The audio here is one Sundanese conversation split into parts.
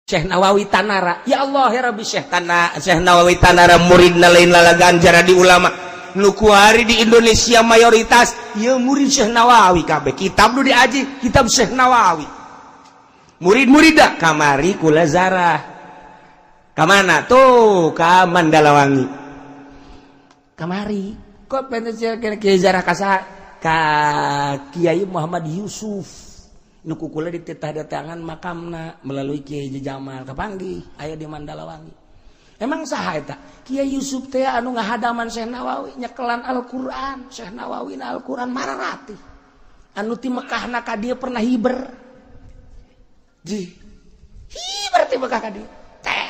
Syekh Nawawi Tanara. Ya Allah ya Rabbi, Syekh Tanara, Syekh Nawawi Tanara muridna lain lalagan, jadi ulama nu kuari di Indonesia mayoritas ya murid Syekh Nawawi kabeh. Kitab nu diaji kitab Syekh Nawawi. Murid-murid kamari kula zarah kamana tuh? Ka Mandalawangi kamari. Kok pengen Kiai zarah ka ka Kiai Muhammad Yusuf nu ku kula dititah datangan makamna melalui Kiai Jamal, kapanggih aya di Mandalawangi. Emang saha eta Kiai Yusuf teh? Anu ngahadaman Syekh Nawawi, nyekelan Al-Qur'an. Syekh Nawawi na Al-Qur'an mararati anu ti Mekah na ka dieu pernah hiber ji, hiber ti Mekah ka dieu teh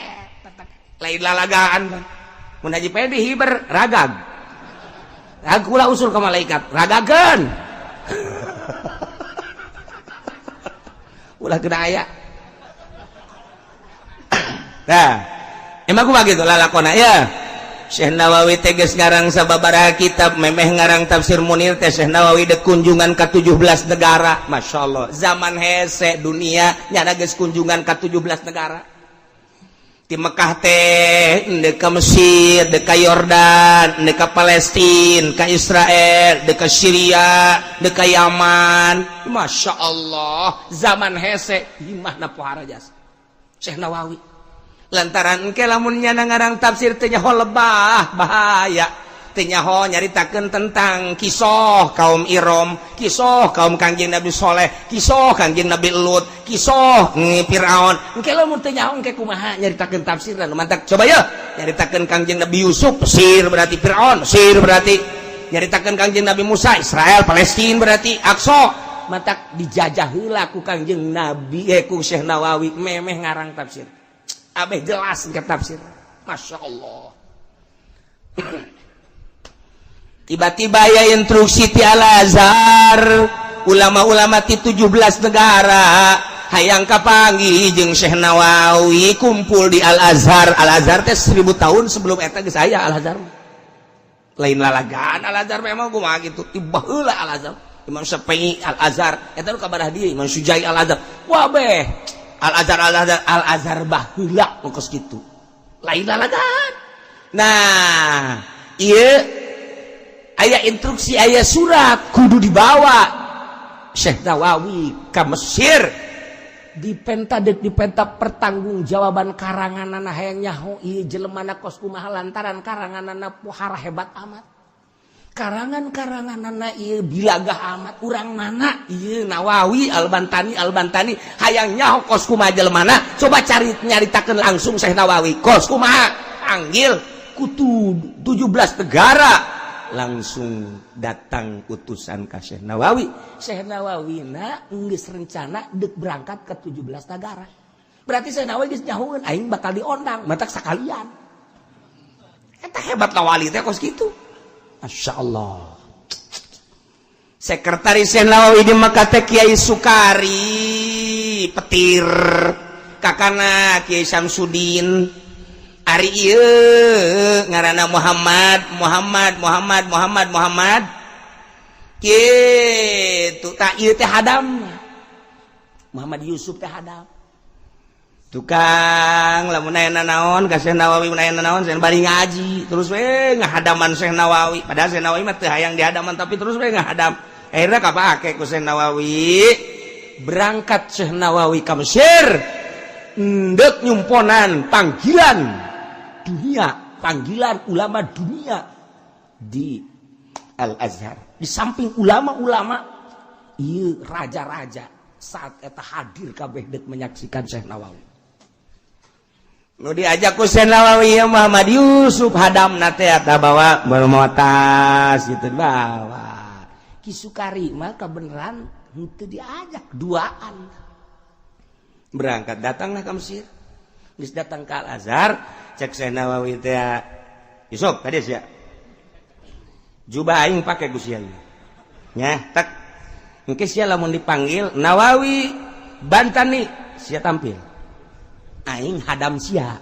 lain lalagaan. Mun Haji Pedi hiber ragag, kula usul ke malaikat ragageun, ulah kena aya. Nah, emang aku begitu lalakona ya. Syekh Nawawi teges ngarang sababaraha kitab, memeh ngarang tafsir Munir teh Syekh Nawawi dek kunjungan ke 17 negara. Masya Allah, zaman hese dunia nyana geus kunjungan ke 17 negara. Di Mekah teh dek ke Mesir, dek ke Yordan, dek ke Palestina, ke Israel, dek ke Syria, dek ke Yaman. Masya Allah, zaman hese imahna pohara jasa Syekh Nawawi, lantaran engke lamun nyana ngarang tafsir teh nyaho lebah, bahaya. Teu nyaho nyaritakeun tentang kisah kaum Irom, kisah kaum Kangjeng Nabi Soleh, kisah Kangjeng Nabi Lut, kisah Firaun. Engke lamun teu nyaho, engke kumaha nyaritakeun tafsirna? Mantak coba ya nyaritakeun Kangjeng Nabi Yusuf, Mesir berarti, Firaun Mesir berarti. Nyaritakeun Kangjeng Nabi Musa, Israel, Palestina berarti, Aqsa. Mantak dijajah heula ku Kangjeng Nabi, ku Syekh Nawawi memeh ngarang tafsir. Abeh jelas ke tafsir. Masya Allah. Tiba-tiba ya instruksi ti Al Azhar, ulama-ulama ti 17 negara hayang kapanggih jeung Syekh Nawawi, kumpul di Al Azhar. Al Azhar teh 1000 tahun sebelum eta geus aya Al Azhar. Lain lalagan Al Azhar, memang kumaha gitu tiba heula Al Azhar. Imam Syafi'i Al Azhar eta nu kabarah dieu, Imam Sujai Al Azhar. Wah beh Al Azhar, Al Azhar, Al Azhar baheula kos kitu, lain lalagan. Nah, ieu aya instruksi, aya surat, kudu dibawa Syekh Nawawi ke Mesir, dipenta, dek dipenta pertanggungjawaban karanganana. Hayang nyaho ieu jelemana kos kumaha, lantaran karanganana pohara hebat amat, karangan-karanganana ieu bilagah amat. Urang mana ieu Nawawi Albantani? Albantani hayang nyaho kos kumaha jelemana. Coba cari, nyaritakeun langsung Syekh Nawawi kos kumaha. Panggil kutu 17 negara, langsung datang utusan ka Syekh Nawawi. Syekh Nawawi na geus rencana dek berangkat ke 17 negara, berarti Syekh Nawawi geus nyahoeun aing bakal diondang, matak sakalian. Eta hebat lah wali teh kos kitu. Masya Allah. Sekretaris Syekh Nawawi di Mekah teh Kiai Sukari Petir, kakana Kiai Samsudin. Ari ieu ngaranna Muhammad, Muhammad, Muhammad, Muhammad, Muhammad kitu. Tak ieu teh hadam Muhammad Yusuf teh hadam tukang. Lamun aya naon ka Syekh Nawawi, mun aya naon Syekh bari ngaji, terus we ngahadaman Syekh Nawawi. Padahal Syekh Nawawi mah teu hayang dihadaman, tapi terus we ngahadam. Akhirnya kapake ku Syekh Nawawi. Berangkat Syekh Nawawi ka Mesir ndek nyumponan panggilan dunia, panggilan ulama dunia di Al Azhar. Di samping ulama-ulama iya, raja-raja saat eta hadir kabeh dek menyaksikan Syekh Nawawi. Nu diajak ku Syekh Nawawi ya Muhammad Yusuf hadam teh, eta bawa bawa tas gitu, bawa. Ki Sukari mah kebenaran henteu diajak, duaan berangkat. Datanglah ke Mesir. Geus datang ke Al Azhar, cek Syekh Nawawi teh, "Yusuf, tadi sia jubah aing pake ku sia nya." Tak engke sia lamun dipanggil Nawawi Bantani, sia tampil, aing hadam sia.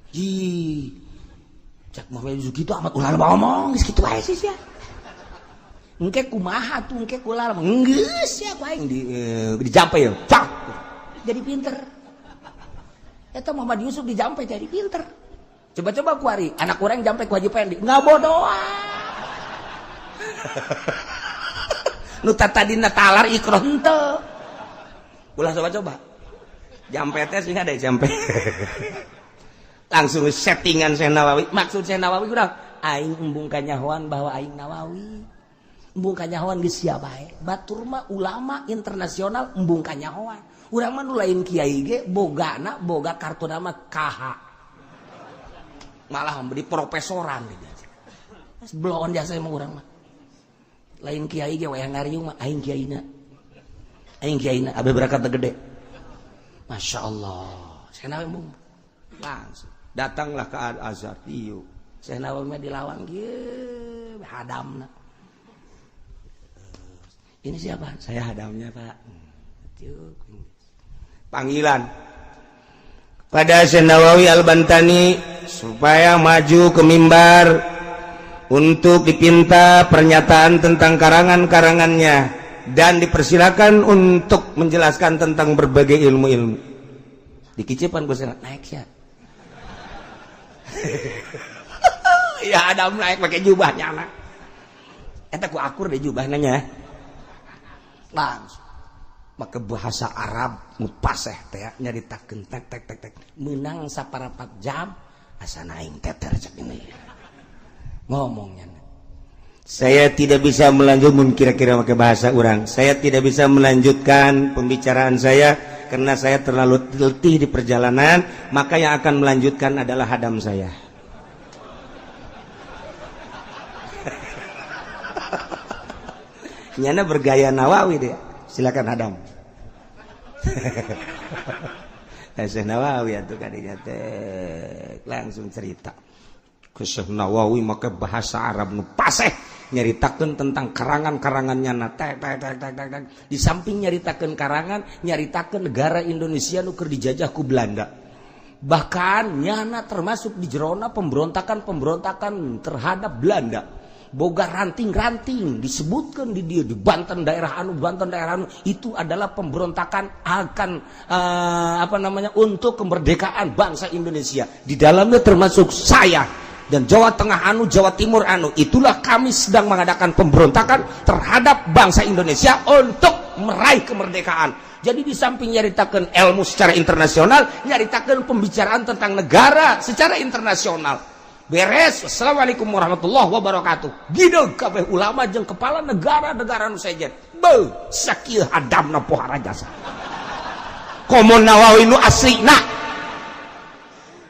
Ji, cek Muhammad Yusuf kitu amat, ulah ngomong geus kitu wae sih sia. Engke kumaha tuh engke kula geus sia ku aing di dijampe ya cak jadi pinter. Eta Muhammad Yusuf dijampe jadi pinter. Coba-coba kuari anak kurang jampe ku Haji Pendi ngabodoan. Nu tadina talar ikroh henteu. Ulah coba-coba. Jampe teh sing ada jampe. Langsung settingan Syekh Nawawi. Maksud Syekh Nawawi kurang aing embung kanyahoan bahwa aing Nawawi. Embung kanyahoan geus sia bae. Batur mah ulama internasional embung kanyahoan. Urang mah nu lain kiai ge bogana boga kartu nama KH. Malah beri profesoran gitu. Bloon jasa emang urang mah. Lain kiai ge wayah ngariung mah aing kiaina. Aing kiaina abe berangkat gede. Masya Allah. Syekh Nawawi embung. Langsung datanglah ke Al Azhar. Ieu Syekh Nawawi mah dilawang kieu hadamna. Ini siapa? Saya hadamnya, Pak. Panggilan pada Syekh Nawawi Al-Bantani supaya maju ke mimbar untuk dipinta pernyataan tentang karangan-karangannya dan dipersilakan untuk menjelaskan tentang berbagai ilmu-ilmu. Dikicipan gue naik ya. Ya Adam naik pakai jubahnya anak. Eta ku akur deh jubahnya nya. Langsung maka bahasa Arab mupaseh teh nyaritakeun tek tek tek tek menang saparapat jam asa naing teter cek ini ngomongnya. Saya tidak bisa melanjutkan kira-kira pakai bahasa orang. Saya tidak bisa melanjutkan pembicaraan saya karena saya terlalu letih di perjalanan, maka yang akan melanjutkan adalah hadam saya. Nyana bergaya Nawawi dia. Silakan hadam. Syekh Nawawi atuh kadinya teh langsung cerita. Ke Syekh Nawawi maka bahasa Arab nu paseh nyaritakeun tentang karangan-karangannya na tek tek tek tek tek. Di samping nyaritakeun karangan, nyaritakeun negara Indonesia nu keur dijajah ku Belanda. Bahkan nyana termasuk di jerona pemberontakan-pemberontakan terhadap Belanda. Boga ranting-ranting disebutkan di dia di Banten daerah anu, Banten daerah anu, itu adalah pemberontakan akan untuk kemerdekaan bangsa Indonesia. Di dalamnya termasuk saya dan Jawa Tengah anu, Jawa Timur anu. Itulah kami sedang mengadakan pemberontakan terhadap bangsa Indonesia untuk meraih kemerdekaan. Jadi di samping nyaritakan ilmu secara internasional, nyaritakan pembicaraan tentang negara secara internasional. Beres, assalamualaikum warahmatullahi wabarakatuh. Gideg kabeh ulama jeung kepala negara-negara nu sejen. Beuh, sakieu hadamna pohara jasa. Komo Nawawi nu aslina.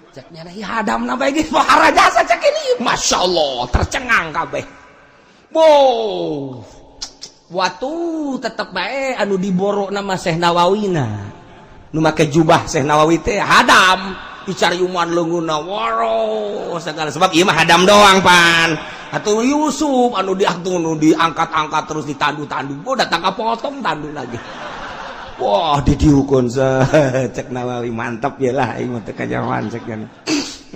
Cek nyana ieu hadamna bae geus pohara jasa cek ini. Masya Allah, tercengang kabeh. Wow. Watu tetep bae anu diboro nama Syekh Nawawina. Nu make jubah Syekh Nawawi teh hadam. Dicari uman leungeunna waro segala sebab ieu mah hadam doang pan. Atuh Yusuf anu diangkat nu diangkat-angkat terus ditandu-tandu. Oh datang ka potong tandu lagi. Wah didiukun cek Nawawi mantap ya lah aing mah teu kajawan cek kan.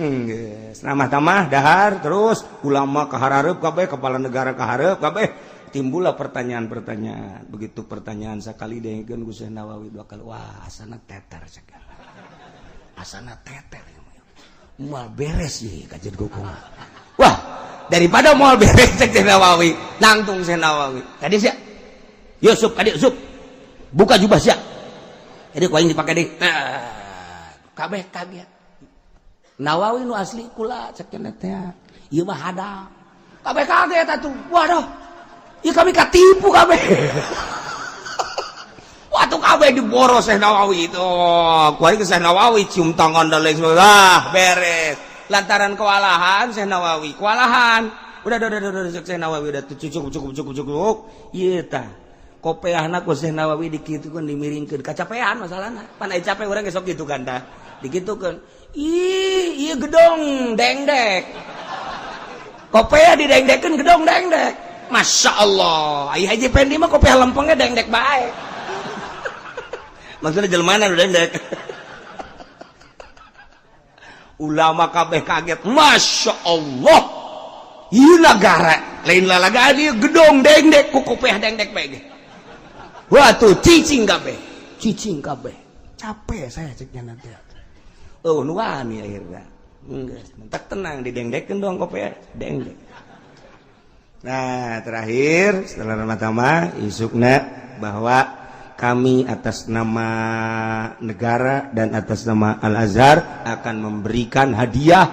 Geus namah-tamah dahar terus ulama kaharareup kabeh, kepala negara kahareup kabeh. Timbullah pertanyaan-pertanyaan. Begitu pertanyaan sakali dengekeun ku Syekh Nawawi dua kali, wah asana teter cek. Asana teter moal beres ye kajian gokong. Wah, daripada moal beres cek Syekh Nawawi, nangtung Syekh Nawawi. Tadi sia Yusuf, tadi Yusuf buka jubah sia. Jadi ku aing dipake deui. Nah, kabeh kaget. Nawawi nu asli kula cek teh. Ieu mah hadam. Kabeh kaget atuh. Waduh. Ieu kami katipu kabeh. Waktu kabeh diboros Syekh Nawawi itu. Kuari ke Syekh Nawawi cium tangan dan lain sebagainya. Ah, beres. Lantaran kewalahan Syekh Nawawi, kewalahan. Udah Syekh Nawawi udah cukup. Ieu tah. Kopeahna ku Syekh Nawawi dikitukeun dimiringkeun. Kacapean masalahna. Pan aya capek urang ge sok kitu kan tah. Dikitukeun. Ih, ieu gedong dengdek. Kopeah didengdekeun gedong dengdek. Masya Allah. Ai Haji Pendi mah kopeah lempengnya dengdek bae. Maksudnya jelmana udah dengdek. Ulama kabeh kaget. Masya Allah. Ieu nagara lain lalagaan ieu gedong dengdek ku kopeah dengdek bae ge. Wah tuh cicing kabeh. Cicing kabeh. Capek saya ceknya nanti. Oh nu wani akhirna. Geus mentak tenang didengdekeun doang kopi dengdek. Nah, terakhir setelah pertama isukna bahwa kami atas nama negara dan atas nama Al-Azhar akan memberikan hadiah.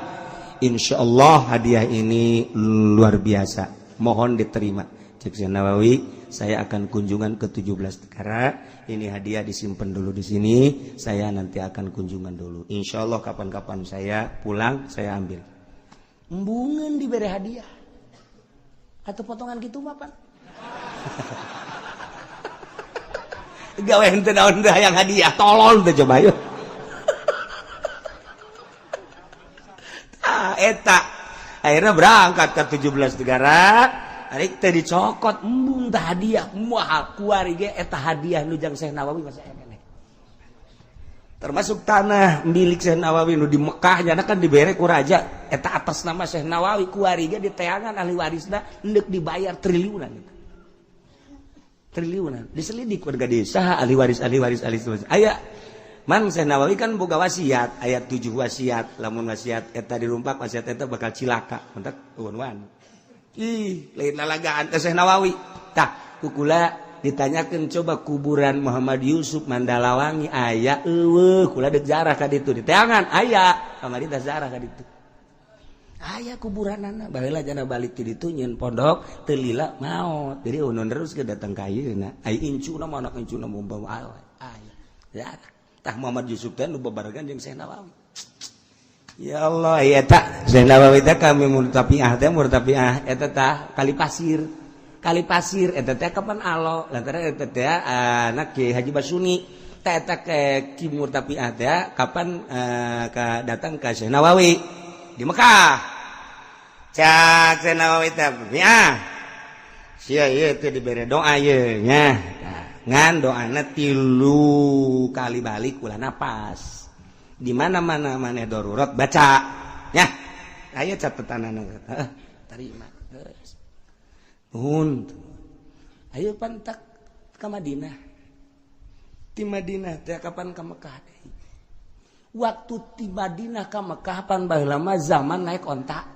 Insya Allah hadiah ini luar biasa, mohon diterima. Cek Syekh Nawawi, saya akan kunjungan ke 17 negara. Ini hadiah disimpan dulu di sini, saya nanti akan kunjungan dulu. Insya Allah kapan-kapan saya pulang saya ambil. Embungan diberi hadiah atau potongan gitu mah pan. Gawe henteu naon hayang hadiah, tolol teh coba yuk. Ah eta akhirnya berangkat ke 17 negara, ari teh dicokot embung teh hadiah moal kuari ge eta hadiah nu jang Syekh Nawawi masih aya keneh. Termasuk tanah milik Syekh Nawawi nu di Mekah nyana kan dibere ku raja eta atas nama Syekh Nawawi kuari ge diteangan ahli warisna endek dibayar triliunan gitu. Triliunan diselidik warga desa ahli waris ahli waris ahli waris aya man Syekh Nawawi kan boga wasiat ayat 7 wasiat lamun wasiat eta dirumpak wasiat eta bakal cilaka mentak eueun. Ih lain lalagaan teh Syekh Nawawi tah kukula ditanyakan coba kuburan Muhammad Yusuf Mandalawangi aya eueuh kula deuk jarah ka ditu diteangan aya kamari teh jarah ka ditu aya kuburanana baheula jana balik ti ditu nyeun pondok teu lila maot jadi unun terus ke datang ka ayeuna ai incuna mah anak incuna bawa aya jarah tah Muhammad Yusuf teh nu babarengan jeung Syekh Nawawi. Ya Allah ya tak Syekh Nawawi teh kami murtafiah teh murtafiah eta tah kali pasir. Kali pasir eta teh kapan alo lantaran eta teh anak Kiai Haji Basuni teh eta ke Ki Murtafiah teh kapan ka datang ka Syekh Nawawi di Mekah. Cak Syekh Nawawi teh ya sia ieu teh dibere doa ieu nya ngan doana 3 kali balik ulah napas di mana-mana maneh darurat baca nya aya catatanana heuh tarima. Nuhun. Ayo pantak ke Madinah. Di Madinah teh kapan ke Mekah deui. Waktu di Madinah ke Mekah pan baheula mah zaman naik onta.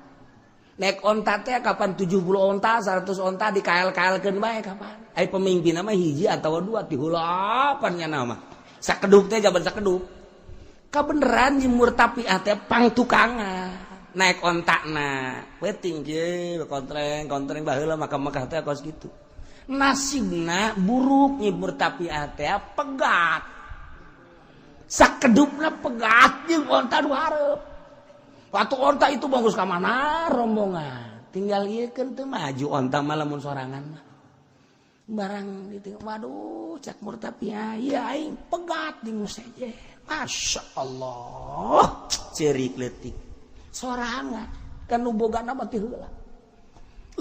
Naik onta teh kapan 70 onta, 100 onta dikael-kaelkeun bae kapan. Ai pemimpinna mah hiji atawa dua tihulapan nya nama. Sakedup teh jaban sakedup. Kabeneran nyimur tapi teh pangtukangan. Naik ontakna peuting je kontreng kontreng baheula maka Mekah teh kos kitu nasibna buruk nyibur tapi teh pegat sakedupna pegat jeung onta nu hareup waktu onta itu bagus ka mana rombongan tinggal ieu keun teu maju onta mah lamun sorangan mah barang ditinggal waduh cak murtapiah ieu aing pegat jeung seje Masya Allah ceurik leutik sorangan kan nu bogana mah teh heula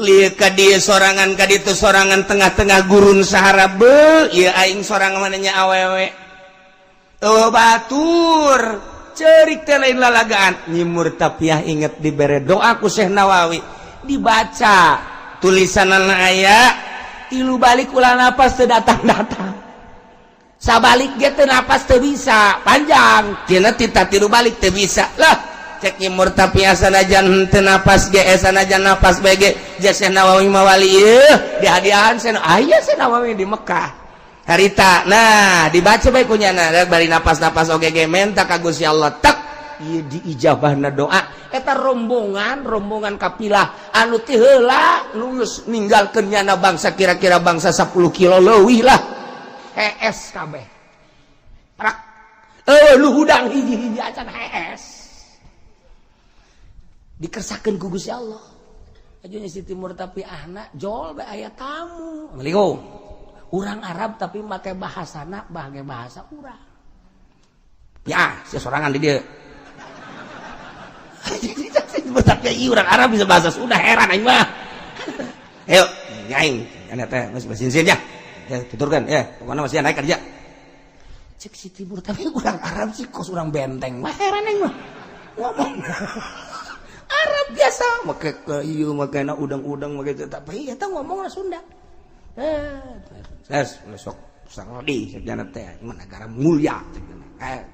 lieu ka dieu sorangan ka ditu sorangan tengah-tengah gurun Sahara beuh ieu aing sorangan manehnya awewe eueuh batur ceurik teh lain lalagaan Nyi Murtapiah inget dibere doa ku Syekh Nawawi dibaca tulisanana aya 3 balik ulah napas teu datang-datang sabalik ge teu napas teu bisa panjang cenah tita 3 balik teu bisa lah cek Nyi Murtapiah sanajan teu napas ge sanajan napas bae ge Syekh Nawawi mah wali ieu dihadiahan Syekh aya Syekh Nawawi di Mekah harita nah dibaca bae kunyana bari napas-napas oge ge menta ka Gusti Allah tak ieu diijabahna doa eta rombongan rombongan kapilah anu ti heula nu geus ninggalkeun nyana bangsa kira-kira bangsa 10 kilo leuwih lah hees kabeh prak eueuh nu hudang hiji-hiji acan hees dikersakeun ku Gusti Allah ajunya Siti Murtapiahna jol bae aya tamu Assalamualaikum urang Arab tapi make bahasana make bahasa urang ya sia sorangan di dieu Murtapiah ieu urang Arab bisa bahasa Sunda heran aing mah ayo nyaing ane teh geus basinsin ya ya tuturkeun ya pokona masih naik kerja cek Siti Murtapiah urang Arab sih kos urang benteng mah heran aing mah ngomong Arab biasa make ke ieu make na udang-udang make tapi eta ngomongna Sunda. Eh, ses sok Saudi cek jana teh negara mulia cek jana.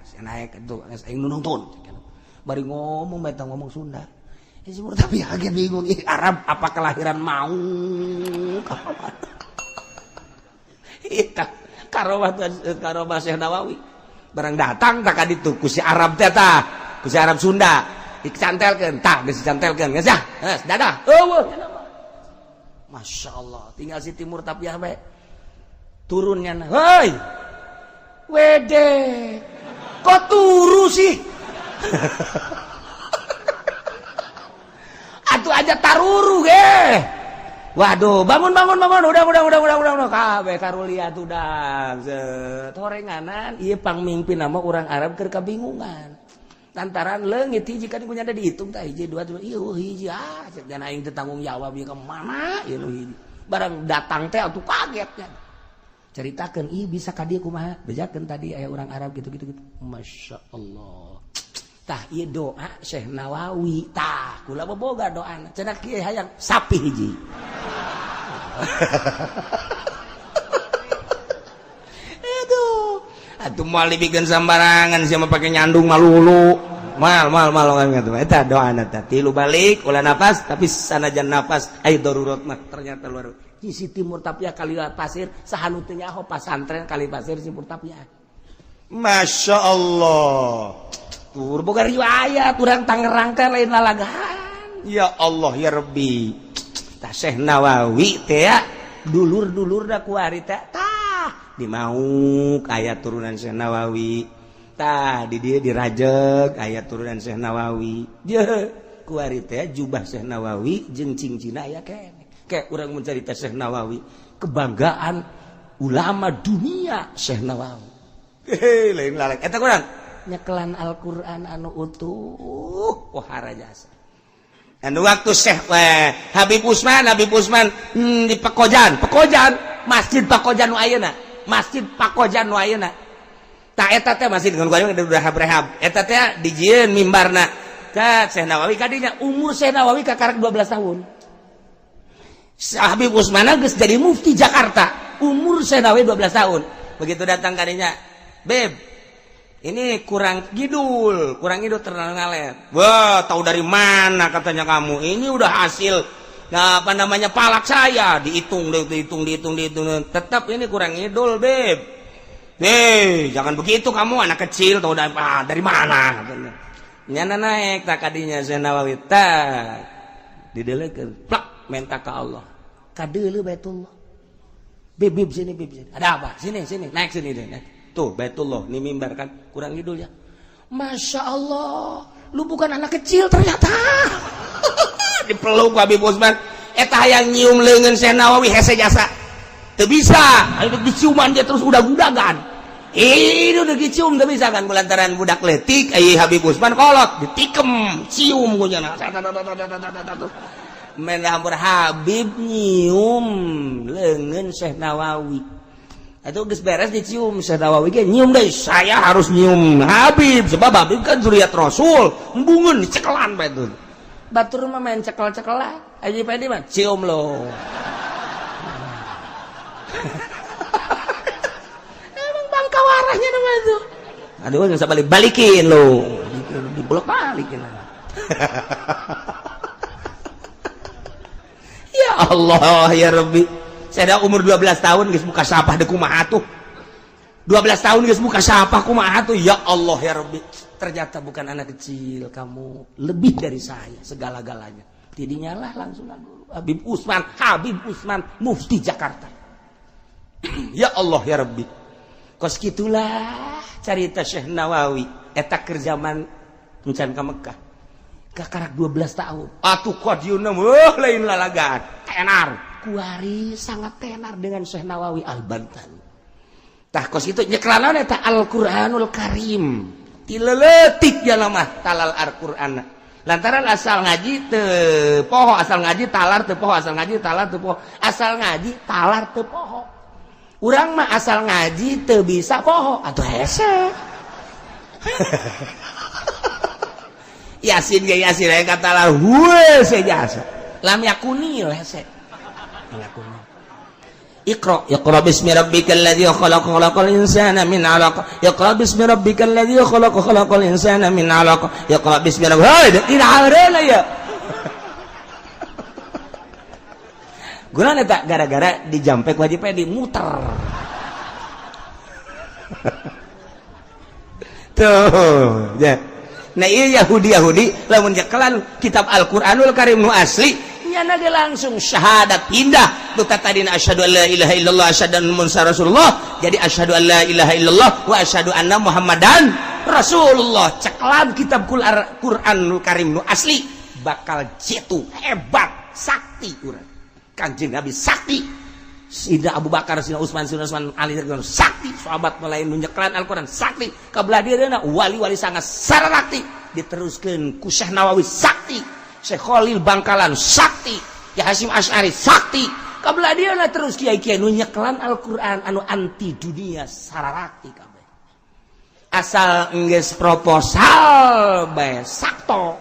Saya naik itu aing nu nonton cek jana. Bari ngomong bae ngomong Sunda. Si tapi agak bingung ih Arab apa kelahiran mau. Eta karomah karomah Syekh Nawawi. Barang datang tak kaditu ku si Arab teh tah, ku si Arab Sunda dicantelkeun, tah geus dicantelkeun geus ah, geus dadah. Eueuh. Masya Allah, tinggal si Timur Tapiah bae. Turunnya, hei, wede, kok turu sih? Atuh aja taruru ge. Waduh, bangun bangun bangun, udah kabeh karulia tudang. Set horenganan ieu pangmingpin nama urang Arab keur kabingungan. Lantaran leungit hiji kan kunyana dihitung tah hiji dua tilu ieu hiji ah cek dan aing teu tanggung jawab ieu ka mana ieu nu hiji. Barang datang teh atuh kaget nya. Ceritakeun ieu bisa ka dieu kumaha? Bejakeun tadi aya urang Arab gitu-gitu gitu. Masya Allah. Tah ieu doa Syekh Nawawi tah kula boga doana cenah kieu hayang sapi hiji. Aduh, atuh moal dibikeun sambarangan sia mah pake nyandung malulu. Mal mal mal kan eta doana teh tilu balik ulah nafas tapi sanajan nafas aya darurat mah ternyata luar sisi Timur Tapia kali pasir saha nu teu nyaho pasantren kali pasir Timur Tapia. Masya Allah. Tur boga riwayat urang Tangerang teh lain lalagaan. Ya Allah ya Rabbi. Tah Syekh Nawawi teh dulur-dulur da kuari teh tah di Mauk aya turunan Syekh Nawawi. Tah di dieu dirajeg aya turunan Syekh Nawawi. Ye kuari teh jubah Syekh Nawawi jeung cincina aya keneh. Kayak urang mencerita Syekh Nawawi, kebanggaan ulama dunia Syekh Nawawi. Hehe lain lalek eta kurang nyekelan Al-Qur'an anu utuh wahara jasa. Anu waktu Syekh Habib Usman, Habib Usman di Pekojan, Pekojan, Masjid Pakojan nu ayeuna, Masjid Pakojan nu ayeuna. Tah eta teh masjid dengan gua udah rehab. Eta teh dijieun mimbarna. Ka Syekh Nawawi kadinya umur Syekh Nawawi kakarak 12 tahun. Habib Usman geus jadi mufti Jakarta. Umur Syekh Nawawi 12 tahun. Begitu datang kadinya, "Beb, ini kurang kidul terlalu ngalet." Wah, tahu dari mana katanya kamu? Ini udah hasil nah, apa namanya palak saya, dihitung, dihitung, dihitung, dihitung. Tetap ini kurang ngidul, Beb. Hei, jangan begitu kamu anak kecil, tahu dari, dari mana katanya. Nyana naik tak kadinya Syekh Nawawi tak didelekeun, plak minta ke Allah. Kadeuleu Baitullah. Beb, beb sini, beb sini. Ada apa? Sini, sini, naik sini deh. Naik. Tuh Baitullah, ini mimbar kan kurang ngidul ya. Masya Allah, lu bukan anak kecil ternyata. Dipeluk Habib Usman. Eta hayang nyium leungeun Syekh Nawawi hese jasa. Teu bisa, ayo diciuman dia terus udag-udagan. Ini udah dicium teu bisa kan lantaran budak letik ai Habib Usman kolot ditikem cium ku nya. Men Habib nyium leungeun Syekh Nawawi. Itu geus beres dicium Syekh Nawawi ge nyium deui. Saya harus nyium Habib sebab Habib kan zuriat Rasul. Embungeun dicekelan bae tuh. Batur mah main cekel-cekelan. Haji Pedi mah cium lo. Emang bangka warahnya nama itu. Aduh, bisa balik-balikin lo. Dibolak-balikin. Ya Allah ya Rabbi. Saya umur 12 tahun geus buka sapah deui kumaha atuh. 12 tahun geus buka sapah kumaha atuh. Ya Allah ya Rabbi. Ternyata bukan anak kecil kamu, lebih dari saya segala-galanya. Tidinya lah langsung Habib Usman, Habib Usman mufti Jakarta. Ya Allah ya Rabbi. Kos kitulah carita Syekh Nawawi eta keur zaman encan ka Mekah. Kakarak 12 tahun. Atuh kadieu mah lain lalagan. Tenar. Kuari sangat tenar dengan Syekh Nawawi Al-Bantani. Tah kos kitu nyeklanan eta Al-Qur'anul Karim. Ti leutik ya mah talal Al-Qur'an. Lantaran asal ngaji teu poho, asal ngaji talar teu poho, asal ngaji talar teu poho, asal ngaji talar teu poho. Urang mah asal ngaji teu bisa poho atuh hese. Yasin ge Yasin aya kata lah heueuh jasa. Lam yakuni hese. Iqra, iqra bismi rabbikal ladzi khalaq, khalaqal insana min 'alaq. Iqra bismi rabbikal ladzi khalaq, khalaqal insana min 'alaq. Iqra bismi rabbikal, heuh, tidak ya. Gunana tak gara-gara dijampek wajib dimuter. Tuh, ya. Nah, iya Yahudi-Yahudi lamun nyekelan kitab Al-Qur'anul Karim nu asli nyana ge langsung syahadat pindah nu tadina asyhadu an la ilaha illallah asyhadu anna muhammadar rasulullah jadi asyhadu an la ilaha illallah wa asyhadu anna muhammadan rasulullah. Ceklan kitab Qur'anul Karim nu asli bakal jitu hebat sakti urang. Kanjeng Nabi sakti, Sidna Abu Bakar, Sidna Utsman, Sidna Utsman Ali sakti, sahabat mulai nu nyeklan Al-Qur'an sakti, kabelah dieuna wali-wali sangat sarakti, diteruskeun ku Syekh Nawawi sakti, Syekh Khalil Bangkalan sakti, Ya Hasyim Asy'ari sakti, kabelah dieuna terus kiai-kiai nu nyeklan Al-Qur'an anu anti dunia sarakti kabeh. Asal enggeus proposal bae sakto.